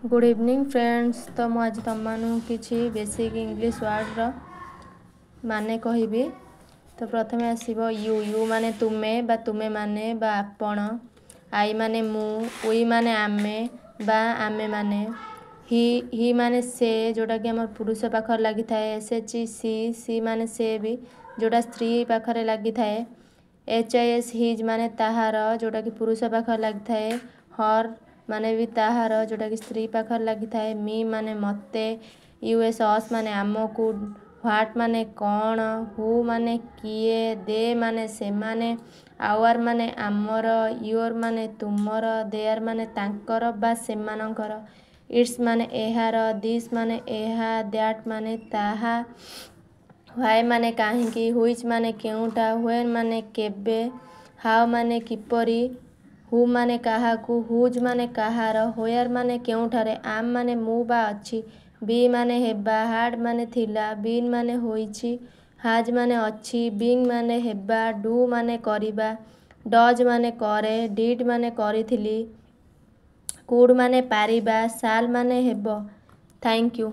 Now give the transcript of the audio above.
Good evening friends. ତ ମୁଁ ଆଜି ତୁମମାନଙ୍କୁ କିଛି ବେସିକ୍ ଇଂଲିଶ ୱାର୍ଡ଼ର ମାନେ କହିବି। ତ ପ୍ରଥମେ ଆସିବ you. You ମାନେ ତୁମେ ବା ତୁମେମାନେ ବା ଆପଣ। I ମାନେ ମୁଁ, we ମାନେ ଆମେ ବା ଆମେମାନେ। ହି, ହି ମାନେ ସେ, ଯେଉଁଟାକି ଆମର ପୁରୁଷ ପାଖରେ ଲାଗିଥାଏ। S H E C, C ମାନେ ସେ ବି, ଯେଉଁଟା ସ୍ତ୍ରୀ ପାଖରେ ଲାଗିଥାଏ। ଏଚ୍ I S his ମାନେ ତାହାର, ଯେଉଁଟାକି ପୁରୁଷ ପାଖରେ ଲାଗିଥାଏ। ହର୍ ମାନେ ବି ତାହାର, ଯେଉଁଟାକି ସ୍ତ୍ରୀ ପାଖରେ ଲାଗିଥାଏ। ମି ମାନେ ମୋତେ, ୟୁ ଏସ୍ ଅସ୍ ମାନେ ଆମକୁ। ହ୍ୱାଟ୍ ମାନେ କ'ଣ, ହୁ ମାନେ କିଏ, ଦେ ମାନେ ସେମାନେ, ଆୱାର୍ ମାନେ ଆମର, your ମାନେ ତୁମର, there ମାନେ ତାଙ୍କର ବା ସେମାନଙ୍କର, it's ମାନେ ଏହାର, this ମାନେ ଏହା, that ମାନେ ତାହା, ହ୍ୱାଇ ମାନେ କାହିଁକି, which ମାନେ କେଉଁଟା, when ମାନେ କେବେ, ହାଉ ମାନେ କିପରି, ହୁ ମାନେ କାହାକୁ, ହୁଜ୍ ମାନେ କାହାର, ହୋୟାର୍ ମାନେ କେଉଁଠାରେ, ଆମ୍ ମାନେ ମୁଁ ବା ଅଛି, ବି ମାନେ ହେବା, ହାଡ୍ ମାନେ ଥିଲା, ବିନ୍ ମାନେ ହୋଇଛି, ହାଜ୍ ମାନେ ଅଛି, ବିଙ୍ଗ ମାନେ ହେବା, ଡୁ ମାନେ କରିବା, ଡଜ୍ ମାନେ କରେ, did ମାନେ କରିଥିଲି, could ମାନେ ପାରିବା, ସାଲ୍ ମାନେ ହେବ। Thank you.